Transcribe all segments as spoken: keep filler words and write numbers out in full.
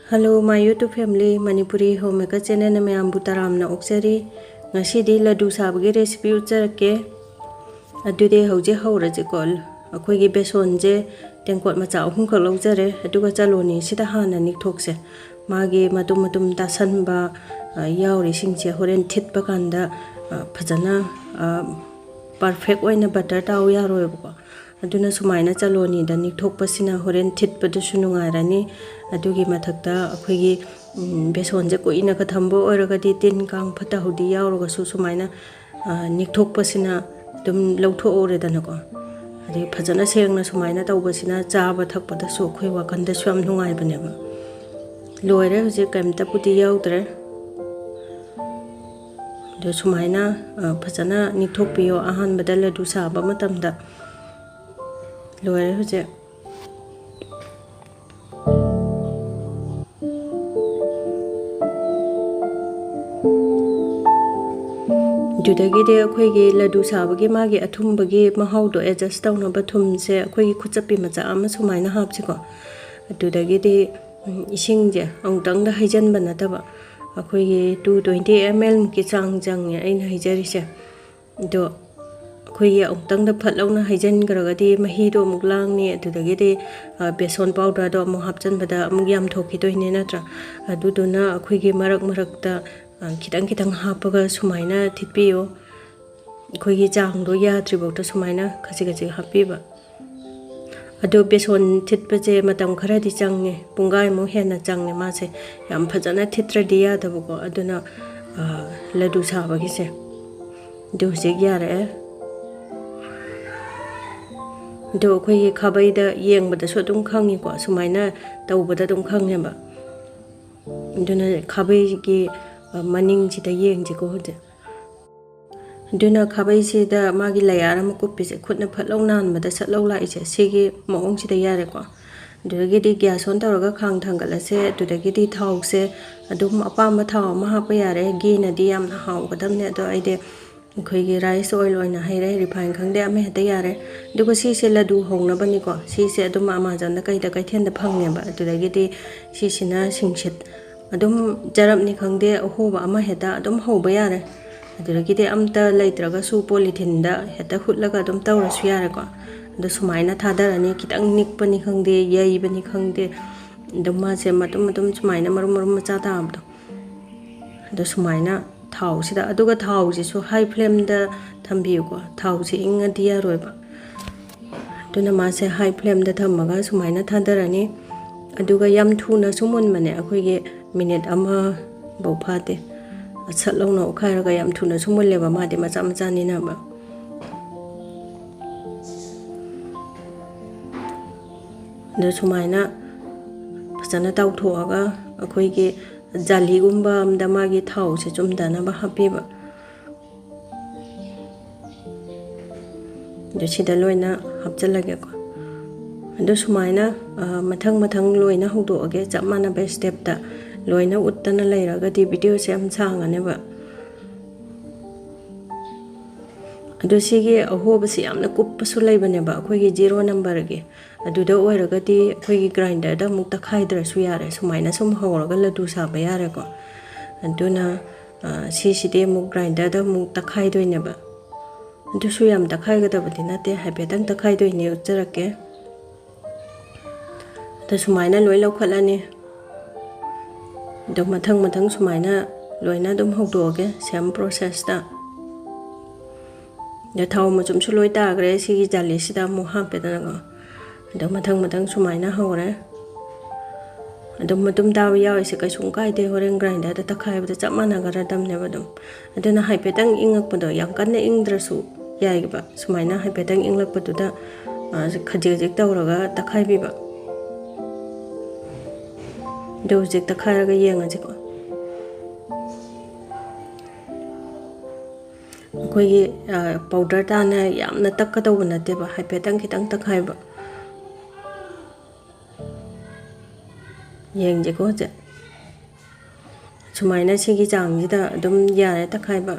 Hello, my YouTube family, Manipuri Homemaker channel ꯅ ꯃꯌꯥꯝꯕꯨ ꯇꯔꯥꯝꯅ ꯑꯣꯛꯆꯔꯤ꯫ ꯉꯁꯤꯗꯤ ꯂꯗꯨ ꯁꯥꯕꯒꯤ recipe ꯎꯠꯆꯔꯛꯀꯦ꯫ ꯑꯗꯨꯗꯤ ꯍꯧꯖꯤꯛ ꯍꯧꯔꯁꯤꯀꯣ꯫ ꯑꯩꯈꯣꯏꯒꯤ ꯕꯦꯁꯣꯟꯁꯦ ꯇꯦꯡꯀꯣꯠ ꯃꯆꯥ ꯑꯍꯨꯝꯈꯛ ꯂꯧꯖꯔꯦ, ꯑꯗꯨꯒ ꯆꯂꯣꯅꯤꯁꯤꯗ ꯍꯥꯟꯅ ꯅꯤꯛꯊꯣꯛꯁꯦ꯫ ꯃꯥꯒꯤ ꯃꯇꯨꯝ ꯃꯇꯨꯝ ꯇꯥꯁꯟꯕ, ꯑ, ꯌꯥꯎꯔꯤꯁꯤꯡꯁꯦ ꯍꯣꯔꯦꯟ ꯊꯤꯠꯄ ꯀꯥꯟꯗ, ꯑ, ꯐꯖꯅ, ꯑ, perfect ꯑꯣꯏꯅ butter ꯇꯥꯎ ꯌꯥꯔꯣꯏꯕꯀꯣ꯫ ꯑꯗꯨꯅ ꯁꯨꯃꯥꯏꯅ ꯆꯂꯣꯅꯤꯗ ꯅꯤꯛꯊꯣꯛꯄꯁꯤꯅ ꯍꯣꯔꯦꯟ ꯊꯤꯠꯄꯗꯨꯁꯨ ꯅꯨꯡꯉꯥꯏꯔꯅꯤ꯫ ꯑꯗꯨꯒꯤ ꯃꯊꯛꯇ ꯑꯩꯈꯣꯏꯒꯤ, ꯎꯝ, ꯕꯦꯁꯣꯟꯁꯦ ꯀꯨꯏꯅꯒ ꯊꯝꯕ ꯑꯣꯏꯔꯒꯗꯤ ꯇꯤꯟ ꯀꯥꯡ ꯐꯠꯇ ꯍꯥꯎꯗꯤ ꯌꯥꯎꯔꯒꯁꯨ ꯁꯨꯃꯥꯏꯅ, ꯑ, ꯅꯤꯛꯊꯣꯛꯄꯁꯤꯅ ꯑꯗꯨꯝ ꯂꯧꯊꯣꯛꯍꯧꯔꯦꯗꯅꯀꯣ꯫ ꯑꯗꯩ ꯐꯖꯅ ꯁꯦꯡꯅ ꯁꯨꯃꯥꯏꯅ ꯇꯧꯕꯁꯤꯅ ꯆꯥꯕ ꯊꯛꯄꯗꯁꯨ ꯑꯩꯈꯣꯏ ꯋꯥꯈꯜꯗꯁꯨ ꯌꯥꯝ ꯅꯨꯡꯉꯥꯏꯕꯅꯦꯕ꯫ ꯂꯣꯏꯔꯦ, ꯍꯧꯖꯤꯛ ꯀꯩꯝꯇꯕꯨꯗꯤ ꯌꯥꯎꯗ꯭ꯔꯦ꯫ ꯑꯗꯣ ꯁꯨꯃꯥꯏꯅ, ꯑ, ꯐꯖꯅ ꯅꯤꯛꯊꯣꯛꯄꯤꯌꯣ ꯑꯍꯥꯟꯕꯗ ꯂꯗꯨ ꯁꯥꯕ ꯃꯇꯝꯗ꯫ ꯂꯣꯏꯔꯦ ꯍꯧꯖꯤꯛ꯫ ꯑꯗꯨꯗꯒꯤꯗꯤ ꯑꯩꯈꯣꯏꯒꯤ ꯂꯗꯨ ꯁꯥꯕꯒꯤ ꯃꯥꯒꯤ ꯑꯊꯨꯝꯕꯒꯤ ꯃꯍꯥꯎꯗꯣ adjust ꯇꯧꯅꯕ ꯊꯨꯝꯁꯦ ꯑꯩꯈꯣꯏꯒꯤ ꯈꯨꯠꯆꯞꯄꯤ ꯃꯆꯥ ꯑꯃ ꯁꯨꯃꯥꯏꯅ ꯍꯥꯞꯁꯤꯀꯣ꯫ ꯑꯗꯨꯗꯒꯤꯗꯤ, ꯎꯝ, ꯏꯁꯤꯡꯁꯦ ꯑꯃꯨꯛꯇꯪꯗ ꯍꯩꯖꯤꯟꯕ ꯅꯠꯇꯕ, ꯑꯩꯈꯣꯏꯒꯤ two twenty ml ꯃꯨꯛꯀꯤ ꯆꯥꯡ ꯆꯪꯉꯦ ꯑꯩꯅ ꯍꯩꯖꯔꯤꯁꯦ꯫ ꯑꯗꯣ ꯑꯩꯈꯣꯏꯒꯤ ꯑꯃꯨꯛꯇꯪꯗ ꯐꯠ ꯂꯥꯎꯅ ꯍꯩꯖꯤꯟꯈ꯭ꯔꯒꯗꯤ ꯃꯍꯤꯗꯣ ꯑꯃꯨꯛ ꯂꯥꯡꯅꯤ, ꯑꯗꯨꯗꯒꯤꯗꯤ, ꯑ, ꯕꯦꯁꯣꯟ powder ꯗꯣ ꯑꯃꯨꯛ ꯍꯥꯞꯆꯤꯟꯕꯗ ꯑꯃꯨꯛ ꯌꯥꯝꯊꯣꯛꯈꯤꯗꯣꯏꯅꯤ ꯅꯠꯇ꯭ꯔꯥ? ꯑꯗꯨꯗꯨꯅ ꯑꯩꯈꯣꯏꯒꯤ ꯃꯔꯛ ꯃꯔꯛꯇ, ꯑ, ꯈꯤꯇꯪ ꯈꯤꯇꯪ ꯍꯥꯞꯄꯒ ꯁꯨꯃꯥꯏꯅ ꯊꯤꯠꯄꯤꯌꯨ꯫ ꯑꯩꯈꯣꯏꯒꯤ ꯆꯥꯡꯗꯣ ꯌꯥꯗ꯭ꯔꯤꯐꯥꯎꯗ ꯁꯨꯃꯥꯏꯅ ꯈꯖꯤꯛ ꯈꯖꯤꯛ ꯍꯥꯞꯄꯤꯕ꯫ ꯑꯗꯣ ꯕꯦꯁꯣꯟ ꯊꯤꯠꯄꯁꯦ ꯃꯇꯝ ꯈꯔꯗꯤ ꯆꯪꯉꯦ, ꯄꯨꯡꯈꯥꯏꯃꯨꯛ ꯍꯦꯟꯅ ꯆꯪꯉꯦ ꯃꯥꯁꯦ꯫ ꯌꯥꯝ ꯐꯖꯅ ꯊꯤꯠꯇ꯭ꯔꯗꯤ ꯌꯥꯗꯕꯀꯣ, ꯑꯗꯨꯅ, ꯑ, ꯂꯗꯨ ꯁꯥꯕꯒꯤꯁꯦ꯫ ꯑꯗꯨ ꯍꯧꯖꯤꯛ ꯌꯥꯔꯛꯑꯦ꯫ ꯑꯗꯣ ꯑꯩꯈꯣꯏꯒꯤ ꯈꯥꯕꯩꯗ ꯌꯦꯡꯕꯗꯁꯨ ꯑꯗꯨꯝ ꯈꯪꯉꯤꯀꯣ, ꯁꯨꯃꯥꯏꯅ ꯇꯧꯕꯗ ꯑꯗꯨꯝ ꯈꯪꯉꯦꯕ꯫ ꯑꯗꯨꯅ ꯈꯥꯕꯩꯒꯤ, ꯑ, ꯃꯅꯤꯡꯁꯤꯗ ꯌꯦꯡꯁꯤꯀꯣ ꯍꯧꯖꯤꯛ꯫ ꯑꯗꯨꯅ ꯈꯥꯕꯩꯁꯤꯗ ꯃꯥꯒꯤ layer ꯑꯃ ꯀꯨꯞꯄꯤꯁꯦ ꯈꯨꯠꯅ ꯐꯠ ꯂꯥꯎ ꯅꯥꯟꯕꯗ ꯁꯠ ꯂꯥꯎ ꯂꯥꯛꯏꯁꯦ ꯁꯤꯒꯤ ꯃꯑꯣꯡꯁꯤꯗ ꯌꯥꯔꯦꯀꯣ꯫ ꯑꯗꯨꯗꯒꯤꯗꯤ gas on ꯇꯧꯔꯒ ꯈꯥꯡ ꯊꯥꯡꯒꯠꯂꯁꯦ꯫ ꯑꯗꯨꯗꯒꯤꯗꯤ ꯊꯥꯎꯁꯦ ꯑꯗꯨꯝ ꯑꯄꯥꯝꯕ ꯊꯥꯎ ꯑꯃ ꯍꯥꯞꯄ ꯌꯥꯔꯦ꯫ ꯘꯤꯅꯗꯤ ꯌꯥꯝꯅ ꯍꯥꯎꯒꯗꯕꯅꯦ, ꯑꯗꯣ ꯑꯩꯗꯤ ꯑꯩꯈꯣꯏꯒꯤ ꯔꯥꯏꯁ ꯑꯣꯏꯜ ꯑꯣꯏꯅ ꯍꯩꯔꯦ, ꯔꯤꯐꯥꯏꯟ ꯈꯪꯗꯦ, ꯑꯃ ꯍꯦꯛꯇ ꯌꯥꯔꯦ꯫ ꯑꯗꯨꯒ ꯁꯤꯁꯦ ꯂꯗꯨ ꯍꯧꯅꯕꯅꯤꯀꯣ꯫ ꯁꯤꯁꯦ ꯑꯗꯨꯝ ꯑꯃꯥꯖꯣꯟꯗ ꯀꯩꯗ ꯀꯩꯊꯦꯜꯗ ꯐꯪꯉꯦꯕ꯫ ꯑꯗꯨꯗꯒꯤꯗꯤ ꯁꯤꯁꯤꯅ ꯁꯤꯡꯁꯤꯠ, ꯑꯗꯨꯝ ꯆꯔꯞꯅꯤ ꯈꯪꯗꯦ, ꯑꯍꯣꯕ ꯑꯃ ꯍꯦꯛꯇ ꯑꯗꯨꯝ ꯍꯧꯕ ꯌꯥꯔꯦ꯫ ꯑꯗꯨꯗꯒꯤꯗꯤ ꯑꯝꯇ ꯂꯩꯇ꯭ꯔꯒꯁꯨ ꯄꯣꯂꯤꯊꯤꯟꯗ ꯍꯦꯛꯇ ꯍꯨꯠꯂꯒ ꯑꯗꯨꯝ ꯇꯧꯔꯁꯨ ꯌꯥꯔꯦꯀꯣ꯫ ꯑꯗꯣ ꯁꯨꯃꯥꯏꯅ ꯊꯥꯗꯔꯅꯤ, ꯈꯤꯇꯪ ꯅꯤꯛꯄꯅꯤ ꯈꯪꯗꯦ, ꯌꯩꯕꯅꯤ ꯈꯪꯗꯦ, ꯑꯗꯨꯝ ꯃꯥꯁꯦ ꯃꯇꯨꯝ ꯃꯇꯨꯝ ꯁꯨꯃꯥꯏꯅ ꯃꯔꯨꯝ ꯃꯔꯨꯝ ꯃꯆꯥ ꯇꯥꯕꯗꯣ꯫ ꯑꯗꯣ ꯁꯨꯃꯥꯏꯅ ꯊꯥꯎꯁꯤꯗ, ꯑꯗꯨꯒ ꯊꯥꯎꯁꯤꯁꯨ ꯍꯥꯏ ꯐ꯭ꯂꯦꯝꯗ ꯊꯝꯕꯤꯌꯨꯀꯣ, ꯊꯥꯎꯁꯦ ꯏꯪꯉꯗꯤ ꯌꯥꯔꯣꯏꯕ꯫ ꯑꯗꯨꯅ ꯃꯥꯁꯦ ꯍꯥꯏ ꯐ꯭ꯂꯦꯝꯗ ꯊꯝꯃꯒ ꯁꯨꯃꯥꯏꯅ ꯊꯥꯗꯔꯅꯤ꯫ ꯑꯗꯨꯒ ꯌꯥꯝ ꯊꯨꯅꯁꯨ ꯃꯨꯟꯕꯅꯦ, ꯑꯩꯈꯣꯏꯒꯤ ꯃꯤꯅꯤꯠ ꯑꯃꯐꯧ ꯐꯥꯗꯦ꯫ ꯁꯠ ꯂꯥꯎꯅ ꯑꯣꯠꯈꯥꯏꯔꯒ ꯌꯥꯝ ꯊꯨꯅꯁꯨ ꯃꯨꯜꯂꯦꯕ, ꯃꯥꯗꯤ ꯃꯆꯥ ꯃꯆꯥꯅꯤꯅꯕ꯫ ꯑꯗꯨ ꯁꯨꯃꯥꯏꯅ ꯐꯖꯅ ꯇꯥꯎꯊꯣꯛꯑꯒ ꯑꯩꯈꯣꯏꯒꯤ ꯖꯥꯂꯤꯒꯨꯝꯕ ꯑꯝꯗ ꯃꯥꯒꯤ ꯊꯥꯎꯁꯦ ꯆꯨꯝꯗꯅꯕ ꯍꯥꯞꯄꯤꯕ꯫ ꯑꯗꯨ ꯁꯤꯗ ꯂꯣꯏꯅ ꯍꯥꯞꯆꯤꯜꯂꯒꯦꯀꯣ꯫ ꯑꯗꯨ ꯁꯨꯃꯥꯏꯅ, ꯑ, ꯃꯊꯪ ꯃꯊꯪ ꯂꯣꯏꯅ ꯍꯧꯗꯣꯛꯑꯒꯦ, ꯆꯞ ꯃꯥꯟꯅꯕ ꯁ꯭ꯇꯦꯞꯇ ꯂꯣꯏꯅ ꯎꯠꯇꯅ ꯂꯩꯔꯒꯗꯤ ꯚꯤꯗꯤꯑꯣꯁꯦ ꯌꯥꯝ ꯁꯥꯡꯉꯅꯦꯕ꯫ ꯑꯗꯨ ꯁꯤꯒꯤ ꯑꯍꯣꯕꯁꯤ ꯌꯥꯝꯅ ꯀꯨꯞꯄꯁꯨ ꯂꯩꯕꯅꯦꯕ, ꯑꯩꯈꯣꯏꯒꯤ ꯖꯤꯔꯣ ꯅꯝꯕꯔꯒꯤ꯫ ꯑꯗꯨꯗ ꯑꯣꯏꯔꯒꯗꯤ ꯑꯩꯈꯣꯏꯒꯤ ꯒ꯭ꯔꯥꯏꯟꯗꯔꯗ ꯑꯃꯨꯛ ꯇꯛꯈꯥꯏꯗ꯭ꯔꯁꯨ ꯌꯥꯔꯦ, ꯁꯨꯃꯥꯏꯅ ꯁꯨꯝ ꯍꯧꯔꯒ ꯂꯗꯨ ꯁꯥꯕ ꯌꯥꯔꯦꯀꯣ꯫ ꯑꯗꯨꯅ, ꯑ, ꯁꯤꯁꯤꯗꯤ ꯑꯃꯨꯛ ꯒ꯭ꯔꯥꯏꯟꯗꯔꯗ ꯑꯃꯨꯛ ꯇꯛꯈꯥꯏꯗꯣꯏꯅꯦꯕ꯫ ꯑꯗꯨꯁꯨ ꯌꯥꯝ ꯇꯛꯈꯥꯏꯒꯗꯕꯗꯤ ꯅꯠꯇꯦ, ꯍꯥꯏꯐꯦꯠꯇꯪ ꯇꯛꯈꯥꯏꯗꯣꯏꯅꯦ, ꯎꯠꯆꯔꯛꯀꯦ꯫ ꯑꯗ ꯁꯨꯃꯥꯏꯅ ꯂꯣꯏ ꯂꯧꯈꯠꯂꯅꯤ꯫ ꯑꯗꯨ ꯃꯊꯪ ꯃꯊꯪ ꯁꯨꯃꯥꯏꯅ ꯂꯣꯏꯅ ꯑꯗꯨꯝ ꯍꯧꯗꯣꯛꯑꯒꯦ, ꯁꯦꯝ ꯄ꯭ꯔꯣꯁꯦꯁꯇ꯫ ꯑꯗ ꯊꯥꯎ ꯃꯆꯨꯝꯁꯨ ꯂꯣꯏ ꯇꯥꯈ꯭ꯔꯦ, ꯁꯤꯒꯤ ꯖꯥꯂꯤꯁꯤꯗ ꯑꯃꯨꯛ ꯍꯥꯞꯄꯦꯗꯅꯀꯣ꯫ ꯑꯗꯣ ꯃꯊꯪ ꯃꯊꯪ ꯁꯨꯃꯥꯏꯅ ꯍꯧꯔꯦ꯫ ꯑꯗꯨꯝ ꯃꯇꯨꯝ ꯇꯥꯕ ꯌꯥꯎꯔꯤꯁꯦ ꯀꯩꯁꯨꯝ ꯀꯥꯏꯗꯦ, ꯍꯣꯔꯦꯟ ꯒ꯭ꯔꯥꯏꯟꯗꯔꯗ ꯇꯛꯈꯥꯏꯕꯗ ꯆꯞ ꯃꯥꯟꯅꯒꯗꯕꯅꯦꯕ ꯑꯗꯨꯝ꯫ ꯑꯗꯨꯅ ꯍꯥꯏꯐꯦꯠꯇꯪ ꯏꯪꯉꯛꯄꯗꯣ, ꯌꯥꯝ ꯀꯟꯅ ꯏꯪꯗ꯭ꯔꯁꯨ ꯌꯥꯏꯑꯕ꯫ ꯁꯨꯃꯥꯏꯅ ꯍꯥꯏꯐꯦꯠꯇꯪ ꯏꯪꯂꯛꯄꯗꯨꯗ, ꯑ, ꯈꯖꯤꯛ ꯈꯖꯤꯛ ꯇꯧꯔꯒ ꯇꯛꯈꯥꯏꯕꯤꯕ꯫ ꯑꯗꯨ ꯍꯧꯖꯤꯛ ꯇꯛꯈꯥꯏꯔꯒ ꯌꯦꯡꯉꯁꯤꯀꯣ꯫ ꯑꯩꯈꯣꯏꯒꯤ, ꯑ, ꯄꯥꯎꯗꯔ ꯇꯥꯅ ꯌꯥꯝꯅ ꯇꯛꯀꯗꯧꯕ ꯅꯠꯇꯦꯕ, ꯍꯥꯏꯐꯦꯠꯇꯪ ꯈꯤꯇꯪ ꯇꯛꯈꯥꯏꯕ꯫ ꯌꯦꯡꯁꯦꯀꯣ ꯍꯧꯖꯤꯛ꯫ ꯁꯨꯃꯥꯏꯅ ꯁꯤꯒꯤ ꯆꯥꯡꯁꯤꯗ ꯑꯗꯨꯝ ꯌꯥꯔꯦ ꯇꯛꯈꯥꯏꯕ꯫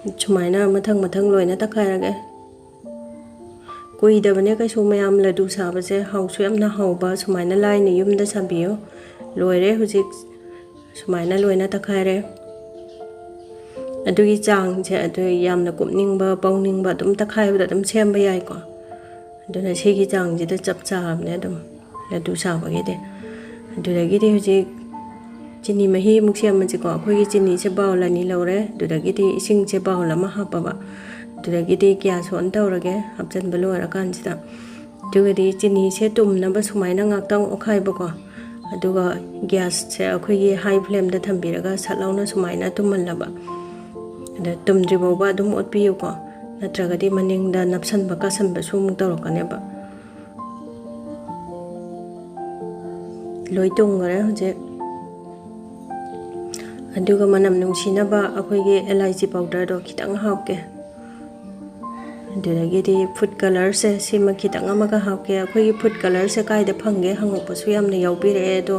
ꯁꯨꯃꯥꯏꯅ ꯃꯊꯪ ꯃꯊꯪ ꯂꯣꯏꯅ ꯇꯛꯈꯥꯏꯔꯒꯦ꯫ ꯀꯨꯏꯗꯕꯅꯦ ꯀꯩꯁꯨ, ꯃꯌꯥꯝ ꯂꯗꯨ ꯁꯥꯕꯁꯦ ꯍꯥꯎꯁꯨ ꯌꯥꯝꯅ ꯍꯥꯎꯕ꯫ ꯁꯨꯃꯥꯏꯅ ꯂꯥꯏꯅ ꯌꯨꯝꯗ ꯁꯥꯕꯤꯌꯨ꯫ ꯂꯣꯏꯔꯦ ꯍꯧꯖꯤꯛ꯫ ꯁꯨꯃꯥꯏꯅ ꯂꯣꯏꯅ ꯇꯛꯈꯥꯏꯔꯦ꯫ ꯑꯗꯨꯒꯤ ꯆꯥꯡꯁꯦ ꯑꯗꯨ ꯌꯥꯝꯅ ꯀꯨꯞꯅꯤꯡꯕ, ꯄꯧꯅꯤꯡꯕ ꯑꯗꯨꯝ ꯇꯛꯈꯥꯏꯕꯗ ꯑꯗꯨꯝ ꯁꯦꯝꯕ ꯌꯥꯏꯀꯣ꯫ ꯑꯗꯨꯅ ꯁꯤꯒꯤ ꯆꯥꯡꯁꯤꯗ ꯆꯞ ꯆꯥꯕꯅꯦ ꯑꯗꯨꯝ ꯂꯗꯨ ꯁꯥꯕꯒꯤꯗꯤ꯫ ꯑꯗꯨꯗꯒꯤꯗꯤ ꯍꯧꯖꯤꯛ ꯆꯤꯅꯤ ꯃꯍꯤ ꯑꯃꯨꯛ ꯁꯦꯝꯃꯁꯤꯀꯣ꯫ ꯑꯩꯈꯣꯏꯒꯤ ꯆꯤꯅꯤꯁꯦ ꯕꯥꯎꯜ ꯑꯅꯤ ꯂꯧꯔꯦ, ꯑꯗꯨꯗꯒꯤꯗꯤ ꯏꯁꯤꯡꯁꯦ ꯕꯥꯎꯜ ꯑꯃ ꯍꯥꯞꯄꯕ꯫ ꯑꯗꯨꯗꯒꯤꯗꯤ ꯒ꯭ꯌꯥꯁ ꯑꯣꯟ ꯇꯧꯔꯒꯦ ꯍꯥꯞꯆꯤꯟꯕ ꯂꯣꯏꯔꯀꯥꯟꯁꯤꯗ꯫ ꯑꯗꯨꯒꯗꯤ ꯆꯤꯅꯤꯁꯦ ꯇꯨꯝꯅꯕ ꯁꯨꯃꯥꯏꯅ ꯉꯥꯛꯇꯪ ꯑꯣꯠꯈꯥꯏꯕꯀꯣ꯫ ꯑꯗꯨꯒ ꯒ꯭ꯌꯥꯁꯁꯦ ꯑꯩꯈꯣꯏꯒꯤ ꯍꯥꯏ ꯐ꯭ꯂꯦꯝꯗ ꯊꯝꯕꯤꯔꯒ ꯁꯠ ꯂꯥꯎꯅ ꯁꯨꯃꯥꯏꯅ ꯇꯨꯝꯍꯜꯂꯕ꯫ ꯑꯗ ꯇꯨꯝꯗ꯭ꯔꯤ ꯐꯥꯎꯕ ꯑꯗꯨꯝ ꯑꯣꯠꯄꯤꯌꯨꯀꯣ, ꯅꯠꯇ꯭ꯔꯒꯗꯤ ꯃꯅꯤꯡꯗ ꯅꯞꯁꯟꯕ ꯀꯥꯁꯟꯕꯁꯨ ꯑꯃꯨꯛ ꯇꯧꯔꯛꯀꯅꯦꯕ꯫ ꯂꯣꯏ ꯇꯨꯝꯈꯔꯦ ꯍꯧꯖꯤꯛ꯫ ꯑꯗꯨꯒ ꯃꯅꯝ ꯅꯨꯡꯁꯤꯅꯕ ꯑꯩꯈꯣꯏꯒꯤ ꯑꯦꯂꯥꯏꯆꯤ ꯄꯥꯎꯗꯔꯗꯣ ꯈꯤꯇꯪ ꯍꯥꯞꯀꯦ꯫ ꯑꯗꯨꯗꯒꯤꯗꯤ ꯐꯨꯗ ꯀꯂꯔꯁꯦ ꯁꯤꯃ ꯈꯤꯇꯪ ꯑꯃꯒ ꯍꯥꯞꯀꯦ꯫ ꯑꯩꯈꯣꯏꯒꯤ ꯐꯨꯗ ꯀꯂꯔꯁꯦ ꯀꯥꯏꯗ ꯐꯪꯒꯦ ꯍꯪꯉꯛꯄꯁꯨ ꯌꯥꯝꯅ ꯌꯥꯎꯕꯤꯔꯛꯑꯦ꯫ ꯑꯗꯣ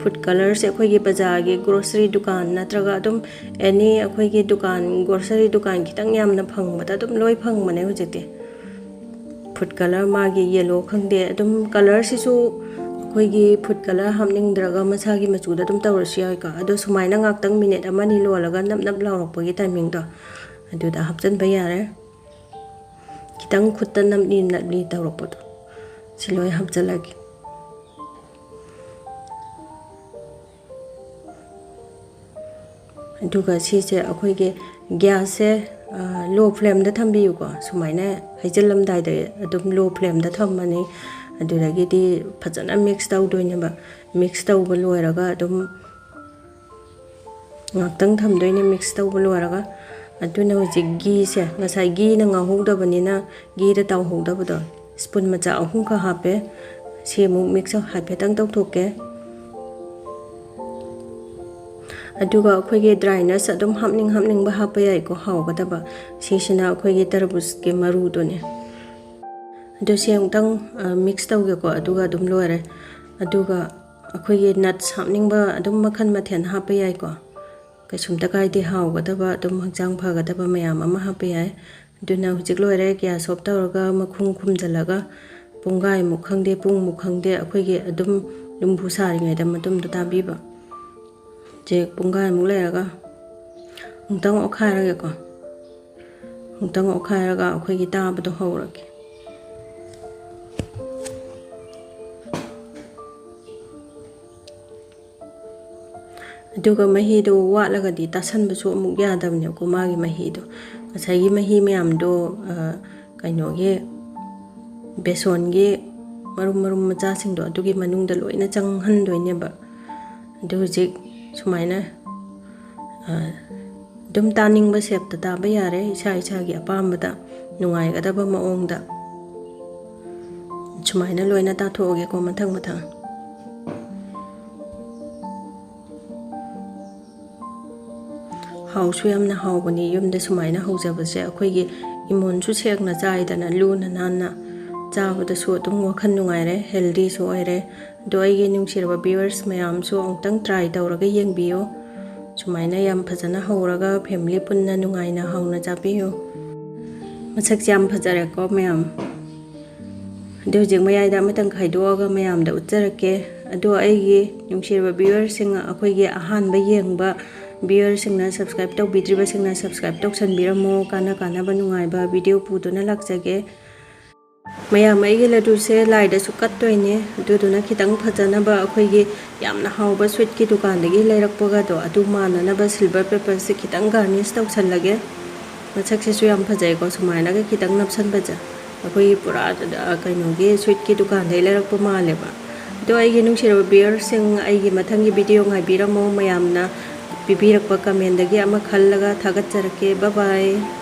ꯐꯨꯗ ꯀꯂꯔꯁꯦ ꯑꯩꯈꯣꯏꯒꯤ ꯕꯖꯥꯔꯒꯤ ꯒ꯭ꯔꯣꯁꯔꯤ ꯗꯨꯀꯥꯟ ꯅꯠꯇ꯭ꯔꯒ ꯑꯗꯨꯝ ꯑꯦꯅꯤ ꯑꯩꯈꯣꯏꯒꯤ ꯗꯨꯀꯥꯟ, ꯒ꯭ꯔꯣꯁꯔꯤ ꯗꯨꯀꯥꯟ ꯈꯤꯇꯪ ꯌꯥꯝꯅ ꯐꯪꯕꯗ ꯑꯗꯨꯝ ꯂꯣꯏ ꯐꯪꯕꯅꯦ ꯍꯧꯖꯤꯛꯇꯤ꯫ ꯐꯨꯗ ꯀꯂꯔ ꯃꯥꯒꯤ ꯌꯦꯂꯣ ꯈꯪꯗꯦ, ꯑꯗꯨꯝ ꯀꯂꯔꯁꯤꯁꯨ ꯑꯩꯈꯣꯏꯒꯤ ꯐꯨꯗ ꯀꯂꯔ ꯍꯥꯞꯅꯤꯡꯗ꯭ꯔꯒ ꯃꯁꯥꯒꯤ ꯃꯆꯨꯗ ꯑꯗꯨꯝ ꯇꯧꯔꯁꯨ ꯌꯥꯏꯀꯣ꯫ ꯑꯗꯣ ꯁꯨꯃꯥꯏꯅ ꯉꯥꯛꯇꯪ ꯃꯤꯅꯤꯠ ꯑꯃꯅꯤ ꯂꯣꯜꯂꯒ ꯅꯞ ꯅꯞ ꯂꯥꯎꯔꯛꯄꯒꯤ ꯇꯥꯏꯃꯤꯡꯗꯣ, ꯑꯗꯨꯗ ꯍꯥꯞꯆꯤꯟꯕ ꯌꯥꯔꯦ꯫ ꯈꯤꯇꯪ ꯈꯨꯠꯇ ꯅꯞꯂꯤ ꯅꯞꯂꯤ ꯇꯧꯔꯛꯄꯗꯣ, ꯁꯤ ꯂꯣꯏ ꯍꯥꯞꯆꯤꯜꯂꯒꯦ꯫ ꯑꯗꯨꯒ ꯁꯤꯁꯦ ꯑꯩꯈꯣꯏꯒꯤ ꯒ꯭ꯌꯥꯁꯁꯦ ꯂꯣ ꯐ꯭ꯂꯦꯝꯗ ꯊꯝꯕꯤꯌꯨꯀꯣ꯫ ꯁꯨꯃꯥꯏꯅ ꯍꯩꯖꯤꯜꯂꯝꯗꯥꯏꯗ ꯑꯗꯨꯝ ꯂꯣ ꯐ꯭ꯂꯦꯝꯗ ꯊꯝꯃꯅꯤ꯫ ꯑꯗꯨꯗꯒꯤꯗꯤ ꯐꯖꯅ ꯃꯤꯛꯁ ꯇꯧꯗꯣꯏꯅꯦꯕ꯫ ꯃꯤꯛꯁ ꯇꯧꯕ ꯂꯣꯏꯔꯒ ꯑꯗꯨꯝ ꯉꯥꯛꯇꯪ ꯊꯝꯗꯣꯏꯅꯦ ꯃꯤꯛꯁ ꯇꯧꯕ ꯂꯣꯏꯔꯒ꯫ ꯑꯗꯨꯅ ꯍꯧꯖꯤꯛ ꯘꯤꯁꯦ, ꯉꯁꯥꯏ ꯘꯤꯅ ꯉꯧꯍꯧꯗꯕꯅꯤꯅ ꯘꯤꯗ ꯇꯥꯎꯍꯧꯗꯕꯗꯣ ꯁ꯭ꯄꯨꯟ ꯃꯆꯥ ꯑꯍꯨꯝꯈꯛ ꯍꯥꯞꯄꯦ꯫ ꯁꯤ ꯑꯃꯨꯛ ꯃꯤꯛꯁ ꯍꯥꯏꯐꯦꯠꯇꯪ ꯇꯧꯊꯣꯛꯀꯦ꯫ ꯑꯗꯨꯒ ꯑꯩꯈꯣꯏꯒꯤ ꯗ꯭ꯔꯥꯏ ꯅꯠꯁ ꯑꯗꯨꯝ ꯍꯥꯞꯅꯤꯡ ꯍꯥꯞꯅꯤꯡꯕ ꯍꯥꯞꯄ ꯌꯥꯏꯀꯣ, ꯍꯥꯎꯒꯗꯕ꯫ ꯁꯤꯁꯤꯅ ꯑꯩꯈꯣꯏꯒꯤ ꯇꯔꯕꯨꯖꯀꯤ ꯃꯔꯨꯗꯨꯅꯦ꯫ ꯑꯗꯨ ꯁꯤ ꯑꯃꯨꯛꯇꯪ, ꯑ, ꯃꯤꯛꯁ ꯇꯧꯒꯦꯀꯣ, ꯑꯗꯨꯒ ꯑꯗꯨꯝ ꯂꯣꯏꯔꯦ꯫ ꯑꯗꯨꯒ ꯑꯩꯈꯣꯏꯒꯤ ꯅꯠꯁ ꯍꯥꯞꯅꯤꯡꯕ ꯑꯗꯨꯝ ꯃꯈꯜ ꯃꯊꯦꯜ ꯍꯥꯞꯄ ꯌꯥꯏꯀꯣ꯫ ꯀꯩꯁꯨꯝꯇ ꯀꯥꯏꯗꯦ, ꯍꯥꯎꯒꯗꯕ, ꯑꯗꯨꯝ ꯍꯛꯆꯥꯡ ꯐꯒꯗꯕ ꯃꯌꯥꯝ ꯑꯃ ꯍꯥꯞꯄ ꯌꯥꯏ꯫ ꯑꯗꯨꯅ ꯍꯧꯖꯤꯛ ꯂꯣꯏꯔꯦ, gas off ꯇꯧꯔꯒ ꯃꯈꯨꯝ ꯈꯨꯝꯖꯤꯜꯂꯒ ꯄꯨꯡꯈꯥꯏꯃꯨꯛ ꯈꯪꯗꯦ, ꯄꯨꯡꯃꯨꯛ ꯈꯪꯗꯦ, ꯑꯩꯈꯣꯏꯒꯤ ꯑꯗꯨꯝ ꯂꯨꯝꯕꯨ ꯁꯥꯔꯤꯉꯩꯗ ꯃꯇꯨꯝꯗꯣ ꯇꯥꯕꯤꯕ꯫ ꯍꯧꯖꯤꯛ ꯄꯨꯡꯈꯥꯏꯃꯨꯛ ꯂꯩꯔꯒ ꯑꯃꯨꯛꯇꯪ ꯑꯣꯠꯈꯥꯏꯔꯒꯦꯀꯣ꯫ ꯑꯃꯨꯛꯇꯪ ꯑꯣꯠꯈꯥꯏꯔꯒ ꯑꯩꯈꯣꯏꯒꯤ ꯇꯥꯕꯗꯣ ꯍꯧꯔꯒꯦ꯫ ꯑꯗꯨꯒ ꯃꯍꯤꯗꯣ ꯋꯥꯠꯂꯒꯗꯤ ꯇꯥꯁꯟꯕꯁꯨ ꯑꯃꯨꯛ ꯌꯥꯗꯕꯅꯦꯕꯀꯣ, ꯃꯥꯒꯤ ꯃꯍꯤꯗꯣ꯫ ꯉꯁꯥꯏꯒꯤ ꯃꯍꯤ ꯃꯌꯥꯝꯗꯣ, ꯑ, ꯀꯩꯅꯣꯒꯤ, ꯕꯦꯁꯣꯟꯒꯤ ꯃꯔꯨꯝ ꯃꯔꯨꯝ ꯃꯆꯥꯁꯤꯡꯗꯣ ꯑꯗꯨꯒꯤ ꯃꯅꯨꯡꯗ ꯂꯣꯏꯅ ꯆꯪꯍꯟꯗꯣꯏꯅꯦꯕ꯫ ꯑꯗꯨ ꯍꯧꯖꯤꯛ ꯁꯨꯃꯥꯏꯅ, ꯑ, ꯑꯗꯨꯝ ꯇꯥꯅꯤꯡꯕ shapeꯇ ꯇꯥꯕ ꯌꯥꯔꯦ, ꯏꯁꯥ ꯏꯁꯥꯒꯤ ꯑꯄꯥꯝꯕꯗ ꯅꯨꯡꯉꯥꯏꯒꯗꯕ ꯃꯑꯣꯡꯗ꯫ ꯁꯨꯃꯥꯏꯅ ꯂꯣꯏꯅ ꯇꯥꯊꯣꯛꯑꯒꯦꯀꯣ, ꯃꯊꯪ ꯃꯊꯪ꯫ ꯍꯥꯎꯁꯨ ꯌꯥꯝꯅ ꯍꯥꯎꯕꯅꯤ꯫ ꯌꯨꯝꯗ ꯁꯨꯃꯥꯏꯅ ꯍꯧꯖꯕꯁꯦ ꯑꯩꯈꯣꯏꯒꯤ ꯏꯃꯣꯟꯁꯨ ꯁꯦꯡꯅ ꯆꯥꯏꯗꯅ, ꯂꯨꯅ ꯅꯥꯟꯅ ꯆꯥꯕꯗꯁꯨ ꯑꯗꯨꯝ ꯋꯥꯈꯜ ꯅꯨꯡꯉꯥꯏꯔꯦ, healthyꯁꯨ ꯑꯣꯏꯔꯦ꯫ ꯑꯗꯣ ꯑꯩꯒꯤ ꯅꯨꯡꯁꯤꯔꯕ viewers ꯃꯌꯥꯝꯁꯨ ꯑꯃꯨꯛꯇꯪ try ꯇꯧꯔꯒ ꯌꯦꯡꯕꯤꯌꯨ꯫ ꯁꯨꯃꯥꯏꯅ ꯌꯥꯝ ꯐꯖꯅ ꯍꯧꯔꯒ family ꯄꯨꯟꯅ ꯅꯨꯡꯉꯥꯏꯅ ꯍꯥꯎꯅ ꯆꯥꯕꯤꯌꯨ꯫ ꯃꯁꯛꯁꯦ ꯌꯥꯝ ꯐꯖꯔꯦꯀꯣ ꯃꯌꯥꯝ꯫ ꯑꯗꯨ ꯍꯧꯖꯤꯛ ꯃꯌꯥꯏꯗ ꯑꯃꯇꯪ ꯈꯥꯏꯗꯣꯛꯑꯒ ꯃꯌꯥꯝꯗ ꯎꯠꯆꯔꯛꯀꯦ꯫ ꯑꯗꯣ ꯑꯩꯒꯤ ꯅꯨꯡꯁꯤꯔꯕ viewerꯁꯤꯡ, ꯑꯩꯈꯣꯏꯒꯤ ꯑꯍꯥꯟꯕ ꯌꯦꯡꯕ viewerꯁꯤꯡꯅ, subscribe ꯇꯧꯕꯤꯗ꯭ꯔꯤꯕꯁꯤꯡꯅ subscribe ꯇꯧꯁꯟꯕꯤꯔꯝꯃꯣ꯫ ꯀꯥꯟꯅ ꯀꯥꯟꯅꯕ ꯅꯨꯡꯉꯥꯏꯕ video ꯄꯨꯗꯨꯅ ꯂꯥꯛꯆꯒꯦ꯫ ꯃꯌꯥꯝ, ꯑꯩꯒꯤ ꯂꯗꯨꯁꯦ ꯂꯥꯏꯗꯁꯨ ꯀꯠꯇꯣꯏꯅꯦ, ꯑꯗꯨꯗꯨꯅ ꯈꯤꯇꯪ ꯐꯖꯅꯕ ꯑꯩꯈꯣꯏꯒꯤ ꯌꯥꯝꯅ ꯍꯥꯎꯕ sweetꯀꯤ ꯗꯨꯀꯥꯟꯗꯒꯤ ꯂꯩꯔꯛꯄꯒꯗꯣ ꯑꯗꯨ ꯃꯥꯟꯅꯅꯕ silver paperꯁꯦ ꯈꯤꯇꯪ garnish ꯇꯧꯁꯜꯂꯒꯦ꯫ ꯃꯁꯛꯁꯤꯁꯨ ꯌꯥꯝ ꯐꯖꯩꯀꯣ, ꯁꯨꯃꯥꯏꯅꯒ ꯈꯤꯇꯪ ꯅꯞꯁꯟꯕꯁꯦ꯫ ꯑꯩꯈꯣꯏꯒꯤ ꯄꯨꯔꯥ, ꯑ, ꯀꯩꯅꯣꯒꯤ sweetꯀꯤ ꯗꯨꯀꯥꯟꯗꯒꯤ ꯂꯩꯔꯛꯄ ꯃꯥꯜꯂꯦꯕ꯫ ꯑꯗꯣ ꯑꯩꯒꯤ ꯅꯨꯡꯁꯤꯔꯕ viewerꯁꯤꯡ, ꯑꯩꯒꯤ ꯃꯊꯪꯒꯤ video ꯉꯥꯏꯕꯤꯔꯝꯃꯣ꯫ ꯃꯌꯥꯝꯅ ꯄꯤꯕꯤꯔꯛꯄ commentꯗꯒꯤ ꯑꯃ ꯈꯜꯂꯒ ꯊꯥꯒꯠꯆꯔꯛꯀꯦ꯫ Bye bye꯫